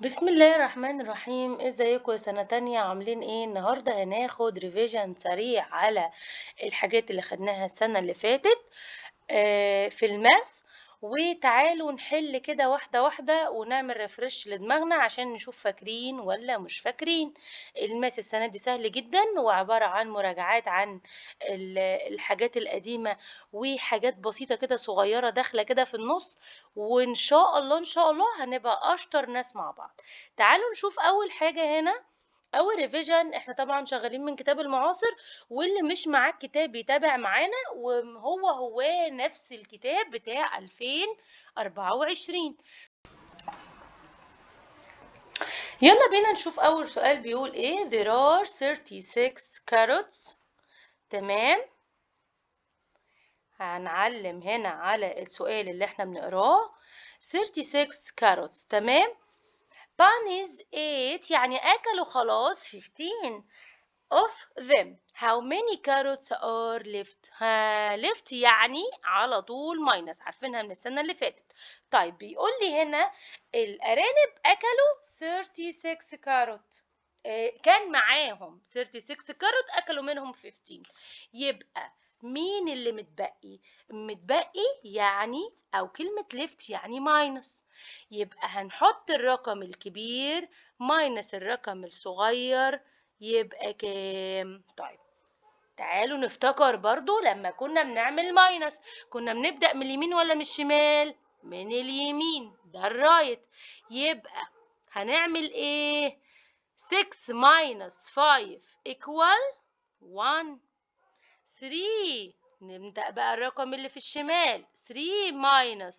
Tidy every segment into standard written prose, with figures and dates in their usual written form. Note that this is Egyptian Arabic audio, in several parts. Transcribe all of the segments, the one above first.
بسم الله الرحمن الرحيم. ازيكم يا سنة تانية؟ عاملين ايه النهاردة؟ هناخد revision سريع على الحاجات اللي خدناها السنة اللي فاتت في ال math. وتعالوا نحل كده واحدة واحدة ونعمل refresh لدماغنا عشان نشوف فاكرين ولا مش فاكرين. ال math السنة دي سهل جدا وعبارة عن مراجعات عن الحاجات القديمة وحاجات بسيطة كده صغيرة داخلة كده في النص، وإن شاء الله إن شاء الله هنبقى أشطر ناس مع بعض. تعالوا نشوف أول حاجة هنا، أول revision. احنا طبعا شغالين من كتاب المعاصر، واللي مش معاه الكتاب بيتابع معانا، وهو هو نفس الكتاب بتاع 2024. يلا بينا نشوف أول سؤال بيقول إيه. There are 36 carrots. تمام، هنعلم هنا على السؤال اللي احنا بنقراه. 36 carrots. تمام. Bunnies ate يعني أكلوا خلاص 15 of them. How many carrots are left؟ ها، left يعني على طول minus، عارفينها من السنة اللي فاتت. طيب بيقول لي هنا الأرانب أكلوا 36 carrot، كان معاهم 36 carrot، أكلوا منهم 15. يبقى مين اللي متبقي؟ متبقي يعني، أو كلمة left يعني minus، يبقى هنحط الرقم الكبير minus الرقم الصغير، يبقى كام؟ طيب تعالوا نفتكر برضو لما كنا بنعمل minus كنا بنبدأ من اليمين ولا من الشمال؟ من اليمين، ده ال right. يبقى هنعمل ايه؟ 6 minus 5 equal 1. 3، نبدأ بقى الرقم اللي في الشمال، 3 minus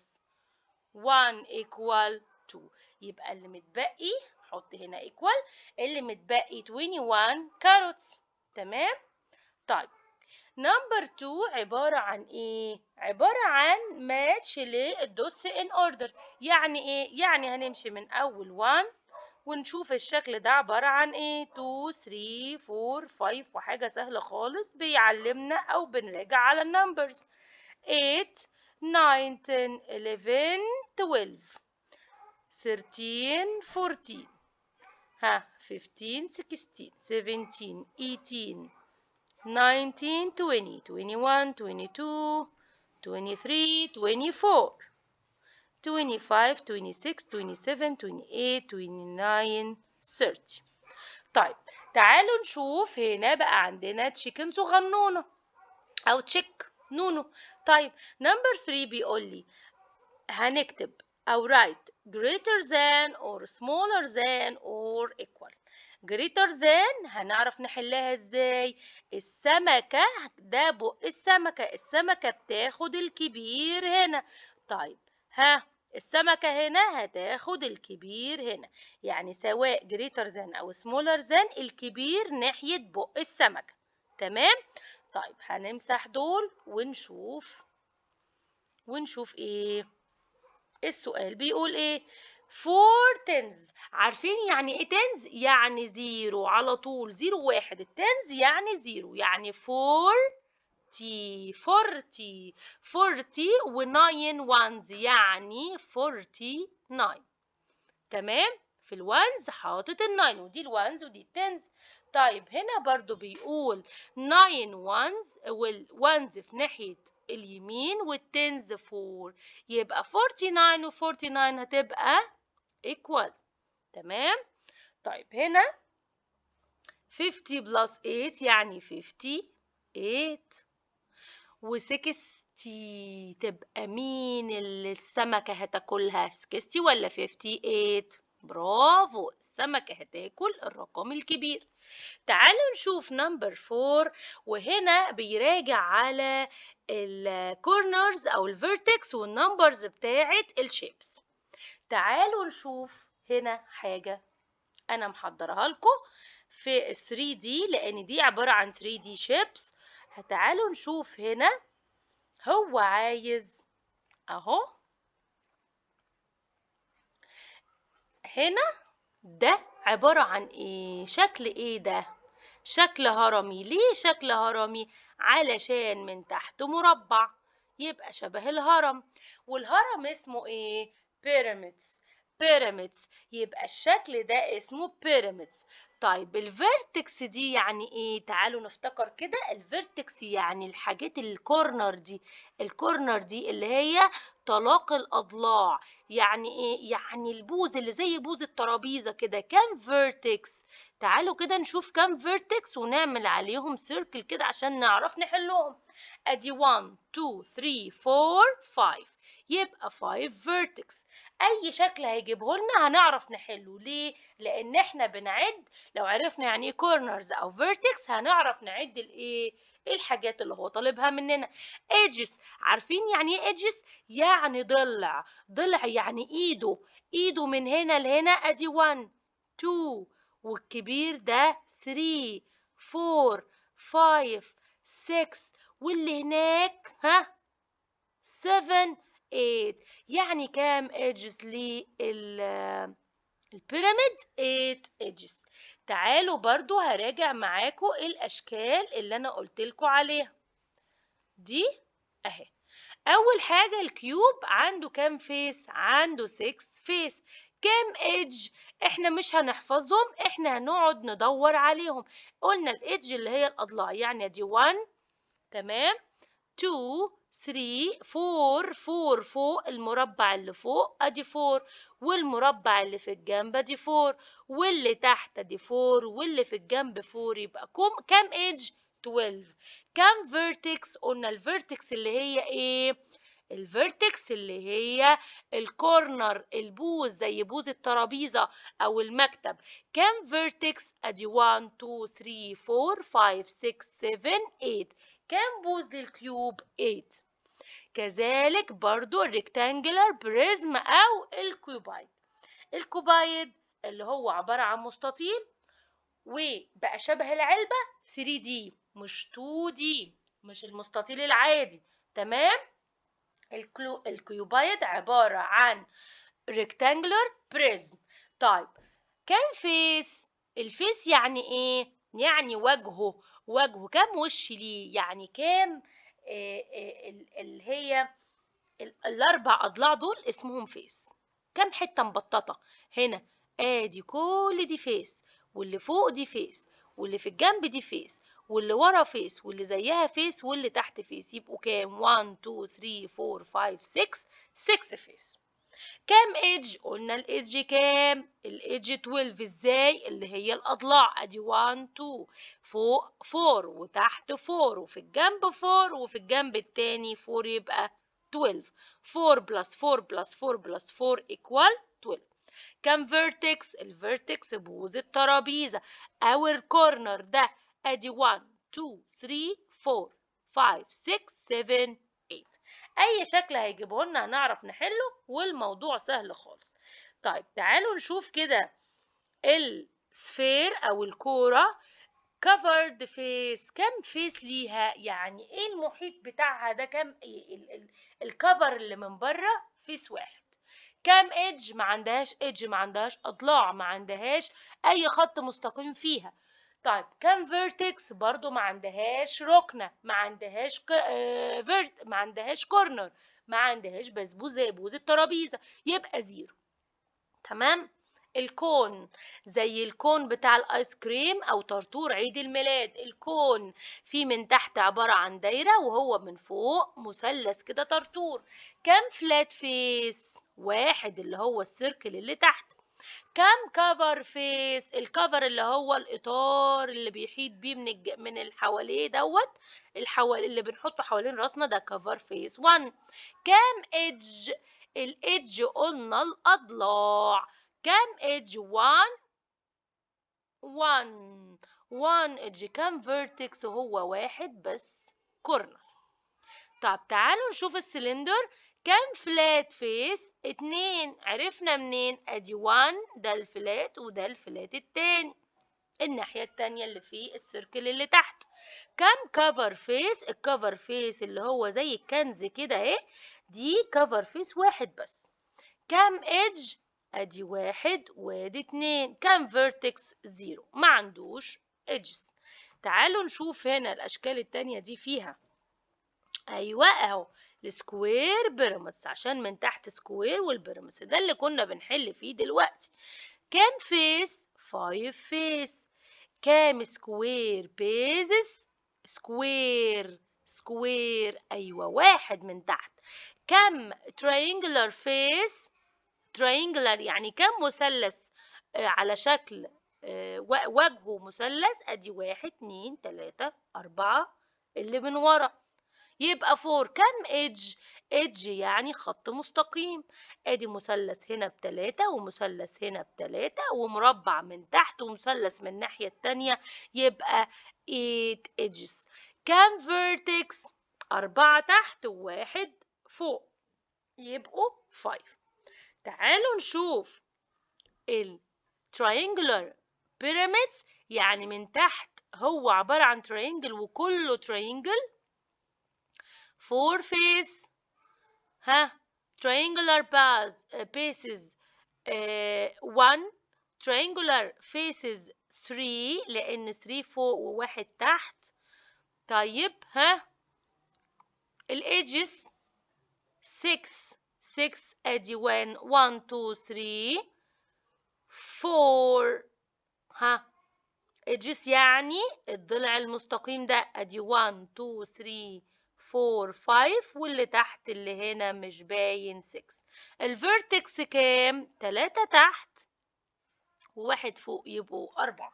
1 equal 2. يبقى اللي متبقي، حط هنا equal، اللي متبقي 21 carrots. تمام. طيب number 2 عبارة عن ايه؟ عبارة عن match لل dots in order. يعني ايه؟ يعني هنمشي من اول 1 ونشوف الشكل ده عبارة عن ايه، 2 3 4 5، وحاجة سهلة خالص بيعلمنا او بنراجع على ال numbers. 8 9 10 11 12 13 14، ها 15 16 17 18 19 20 21 22 23 24 25 26 27 28 29 30. طيب تعالوا نشوف هنا بقى عندنا chicken صغنونة أو chick نونو. طيب number 3 بيقول لي هنكتب أو write greater than or smaller than or equal. greater than هنعرف نحلها ازاي؟ السمكة ده بق السمكة، السمكة بتاخد الكبير هنا. طيب ها السمكة هنا هتاخد الكبير هنا، يعني سواء greater than أو smaller than الكبير ناحية بق السمكة. تمام. طيب هنمسح دول ونشوف ايه السؤال بيقول. ايه 4 tens. عارفين يعني ايه tens؟ يعني zero على طول، zero واحد. ال tens يعني zero، يعني 40 40 40 و 9 ones يعني 49. تمام. في ال ones حاطط ال nine، ودي ال ones ودي ال tens. طيب هنا برضو بيقول 9 ones، وال ones في ناحية اليمين وال tens 4، يبقى 49 و 49 هتبقى equal. تمام. طيب هنا 50 plus 8 يعني 58 و 60، تبقى مين اللي السمكة هتاكلها؟ 60 ولا 58؟ برافو، السمكة هتاكل الرقم الكبير. تعالوا نشوف number 4، وهنا بيراجع على ال corners او ال vertex وال numbers بتاعة ال shapes. تعالوا نشوف هنا حاجة انا محضرها لكم في 3D، لان دي عبارة عن 3D shapes. تعالوا نشوف هنا هو عايز اهو هنا ده عبارة عن ايه؟ شكل ايه ده؟ شكل هرمي. ليه شكل هرمي؟ علشان من تحت مربع، يبقى شبه الهرم. والهرم اسمه ايه؟ pyramids. pyramids. يبقى الشكل ده اسمه pyramids. طيب ال vertex دي يعني ايه؟ تعالوا نفتكر كده. ال vertex يعني الحاجات ال corner دي، ال corner دي اللي هي طلاق الأضلاع. يعني ايه؟ يعني البوز اللي زي بوز الترابيزة كده. كام vertex؟ تعالوا كده نشوف كام vertex ونعمل عليهم circle كده عشان نعرف نحلهم. ادي 1 2 3 4 5، يبقى 5 vertex. اي شكل هيجيبه لنا هنعرف نحله. ليه؟ لان احنا بنعد، لو عرفنا يعني ايه corners او vertex هنعرف نعد الايه، الحاجات اللي هو طالبها مننا. edges، عارفين يعني ايه edges؟ يعني ضلع. ضلع يعني ايده، ايده من هنا لهنا. ادي 1 2، والكبير ده 3 4 5 6، واللي هناك ها 7 8. يعني كام edges لل pyramid؟ 8 edges. تعالوا برضو هراجع معاكم الاشكال اللي انا قلت لكم عليها دي اهي. اول حاجه ال cube عنده كام face؟ عنده 6 face. كام edge؟ احنا مش هنحفظهم، احنا هنقعد ندور عليهم. قلنا ال edge اللي هي الاضلاع، يعني دي 1 تمام، 2 3 4، 4 فوق المربع اللي فوق ادي 4، والمربع اللي في الجنب ادي 4، واللي تحت ادي 4، واللي في الجنب 4. يبقى كام edge؟ 12. كام vertex؟ قلنا ال vertex اللي هي ايه؟ ال vertex اللي هي ال corner، البوز زي بوز الترابيزة او المكتب. كام vertex؟ ادي 1 2 3 4 5 6 7 8. كام بوز لل cube؟ 8. كذلك برضو ال rectangular prism او ال cuboid. ال cuboid اللي هو عبارة عن مستطيل وبقى شبه العلبة 3D مش 2D، مش المستطيل العادي. تمام. ال cuboid عبارة عن rectangular prism. طيب كام face؟ ال face يعني ايه؟ يعني وجهه، وجهه كام وش ليه؟ يعني كام اللي هي الاربع اضلاع دول اسمهم face. كام حته مبططه هنا؟ ادي كل دي face، واللي فوق دي face، واللي في الجنب دي face، واللي ورا face، واللي زيها face، واللي تحت face. يبقوا كام؟ 1 2 3 4 5 6، 6 face. كام edge؟ قلنا ال edge كام؟ ال edge 12. ازاي؟ اللي هي الاضلاع، ادي 1 2 فوق 4 وتحت 4 وفي الجنب 4 وفي الجنب التاني 4، يبقى 12. 4 plus 4 plus 4 plus 4 equal 12. كام vertex؟ ال vertex بوز الترابيزة او ال corner ده، ادي 1 2 3 4 5 6 7 8. اي شكل هيجيبه لنا هنعرف نحله، والموضوع سهل خالص. طيب تعالوا نشوف كده ال sphere او الكورة. covered face، كم face ليها؟ يعني ايه المحيط بتاعها ده؟ كم ال cover اللي من بره؟ face واحد. كام edge؟ ما عندهاش edge، ما عندهاش اضلاع، ما عندهاش اي خط مستقيم فيها. طيب كام vertex؟ برضو ما عندهاش ركنه، ما عندهاش vert، ما عندهاش corner، ما عندهاش بسبوس زي بوز الترابيزه، يبقى zero. تمام. ال cone زي ال cone بتاع الايس كريم او طرطور عيد الميلاد. ال cone في من تحت عبارة عن دايرة وهو من فوق مثلث كده طرطور. كام flat face؟ واحد اللي هو ال circle اللي تحت. كام cover face؟ ال cover اللي هو الاطار اللي بيحيط بيه من اللي حواليه دوت، اللي بنحطه حوالين راسنا ده cover face 1. كام edge؟ ال edge قلنا الاضلاع. كام edge؟ 1 1 1 edge. كام vertex؟ هو واحد بس corner. طب تعالوا نشوف السلندر. كام flat face؟ 2. عرفنا منين؟ ادي 1 ده ال flat وده ال flat التاني، الناحية التانية اللي فيه ال circle اللي تحت. كام cover face؟ ال cover face اللي هو زي الكنز كده اهي، دي cover face واحد بس. كام edge؟ ادي 1 وادي 2. كام vertex؟ 0، ما عندوش edges. تعالوا نشوف هنا الاشكال التانية دي فيها. ايوه اهو ال square pyramids عشان من تحت square وال pyramids ده اللي كنا بنحل فيه دلوقتي. كام face؟ 5 face. كام square bases؟ square square، ايوه واحد من تحت. كم triangular face؟ triangular يعني كم مثلث على شكل وجهه مثلث؟ ادي 1 2 3 4 اللي من ورا، يبقى 4. كم edge؟ edge يعني خط مستقيم. ادي مثلث هنا ب3 ومثلث هنا ب3 ومربع من تحت ومثلث من الناحية التانية، يبقى 8 edges. كم vertex؟ 4 تحت و1 فوق، يبقوا 5. تعالوا نشوف ال triangular pyramids، يعني من تحت هو عبارة عن triangle وكله triangle. 4 face، ها triangular bases 1، triangular faces 3 لأن 3 فوق وواحد تحت. طيب ها ال edges 6 6، ادي 1 1 2 3 4. ها edges يعني الضلع المستقيم ده، ادي 1 2 3 4 5، واللي تحت اللي هنا مش باين 6. ال vertex كام؟ 3 تحت وواحد فوق، يبقوا 4.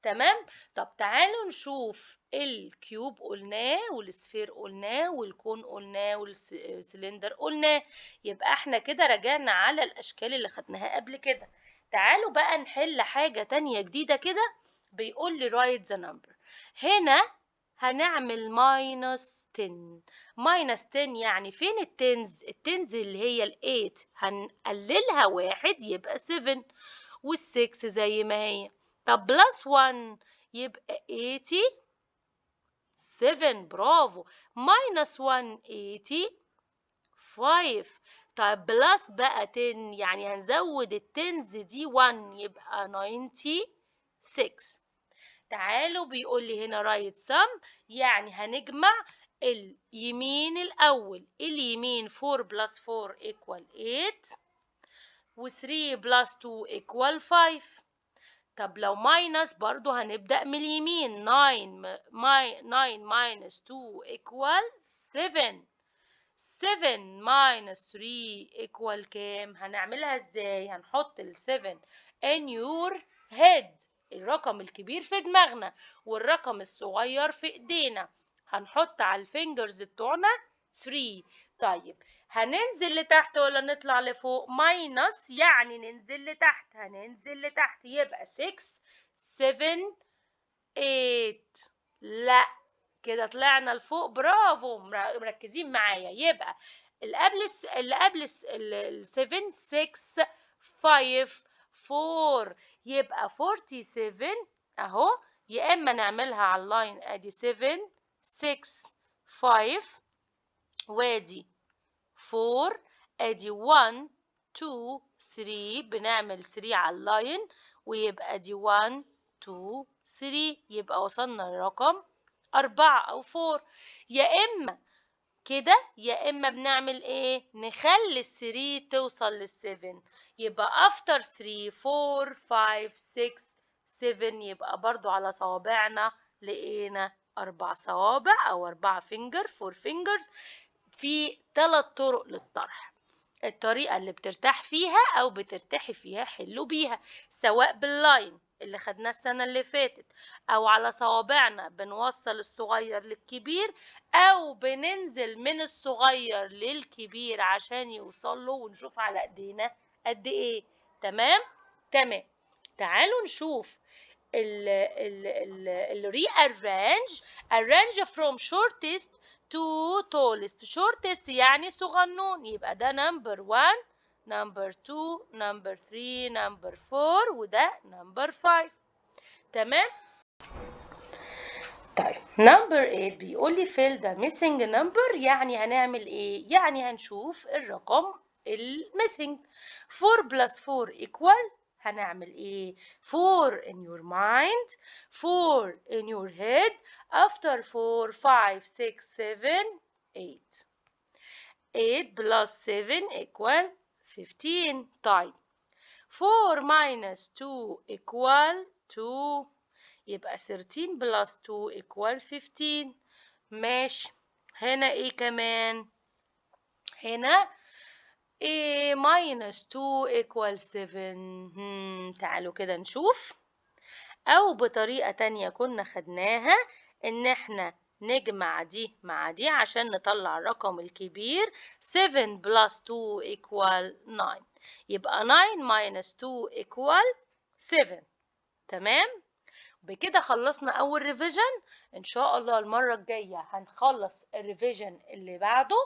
تمام. طب تعالوا نشوف ال cube قلناه وال sphere قلناه وال cone قلناه والسلندر قلناه، يبقى احنا كده رجعنا على الاشكال اللي خدناها قبل كده. تعالوا بقى نحل حاجة تانية جديدة كده. بيقول لي write the number. هنا هنعمل minus 10. minus 10 يعني فين ال tens؟ ال tens اللي هي ال 8 هنقللها 1 يبقى 7، وال 6 زي ما هي. طب plus 1 يبقى 87، برافو. minus 1 85. طيب plus بقى 10 يعني هنزود ال tens دي 1 يبقى 96. تعالوا بيقول لي هنا write sum، يعني هنجمع اليمين الأول. اليمين 4 plus 4 equal 8، و 3 plus 2 equal 5. طب لو minus برضو هنبدأ من اليمين، 9 9 minus 2 equal 7، 7 minus 3 equal كام؟ هنعملها ازاي؟ هنحط ال 7 in your head، الرقم الكبير في دماغنا والرقم الصغير في ايدينا، هنحط على ال fingers بتوعنا 3. طيب هننزل لتحت ولا نطلع لفوق؟ minus يعني ننزل لتحت، هننزل لتحت يبقى 6 7 8. لا كده طلعنا لفوق، برافو مركزين معايا. يبقى اللي قبل ال 7 6 5 4 يبقى 47 اهو. يا اما نعملها على ال line، ادي 7 6 5 وادي 4، ادي 1 2 3، بنعمل 3 على ال line ويبقى دي 1 2 3، يبقى وصلنا لرقم 4 أو 4. يا إما كده يا إما بنعمل إيه؟ نخلي ال 3 توصل لل 7، يبقى after 3 4 5 6 7، يبقى برضو على صوابعنا لقينا 4 صوابع أو 4 finger، 4 fingers. في 3 طرق للطرح، الطريقة اللي بترتاح فيها أو بترتاحي فيها حلوا بيها، سواء بال line اللي خدناه السنة اللي فاتت، أو على صوابعنا بنوصل الصغير للكبير، أو بننزل من الصغير للكبير عشان يوصل له ونشوف على إيدينا قد إيه. تمام؟ تمام. تعالوا نشوف ال rearrange، arrange from shortest to tallest. shortest يعني صغنون، يبقى ده number 1، number 2، number 3، number 4، وده number 5. تمام؟ طيب number 8 بيقول لي fill the missing number، يعني هنعمل ايه؟ يعني هنشوف الرقم ال missing. 4 plus 4 equal، هنعمل ايه؟ 4 in your mind، 4 in your head، after 4 5 6 7 8. 8 plus 7 equal 15. طيب 4 minus 2 equal 2، يبقى 13 plus 2 equal 15. ماشي. هنا ايه كمان؟ هنا a minus 2 equal 7. تعالوا كده نشوف، أو بطريقة تانية كنا خدناها إن إحنا نجمع دي مع دي عشان نطلع الرقم الكبير. 7 plus 2 equal 9، يبقى 9 minus 2 equal 7. تمام، بكده خلصنا أول revision. إن شاء الله المرة الجاية هنخلص ال revision اللي بعده.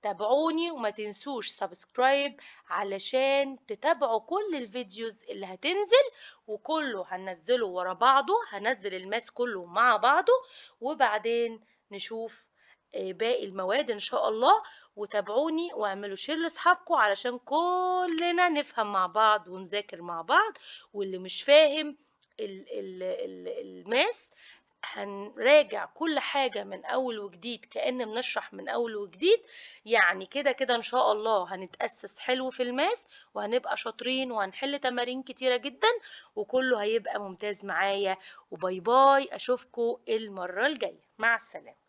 تابعوني وما تنسوش subscribe علشان تتابعوا كل ال videos اللي هتنزل، وكله هننزله ورا بعضه، هنزل ال math كله مع بعضه، وبعدين نشوف باقي المواد ان شاء الله. وتابعوني واعملوا share لاصحابكم علشان كلنا نفهم مع بعض ونذاكر مع بعض. واللي مش فاهم ال math هنراجع كل حاجة من أول وجديد، كأن بنشرح من أول وجديد. يعني كده كده إن شاء الله هنتأسس حلو في ال math وهنبقى شاطرين وهنحل تمارين كتيرة جدا، وكله هيبقى ممتاز معايا. و bye bye، أشوفكم المرة الجاية. مع السلامة.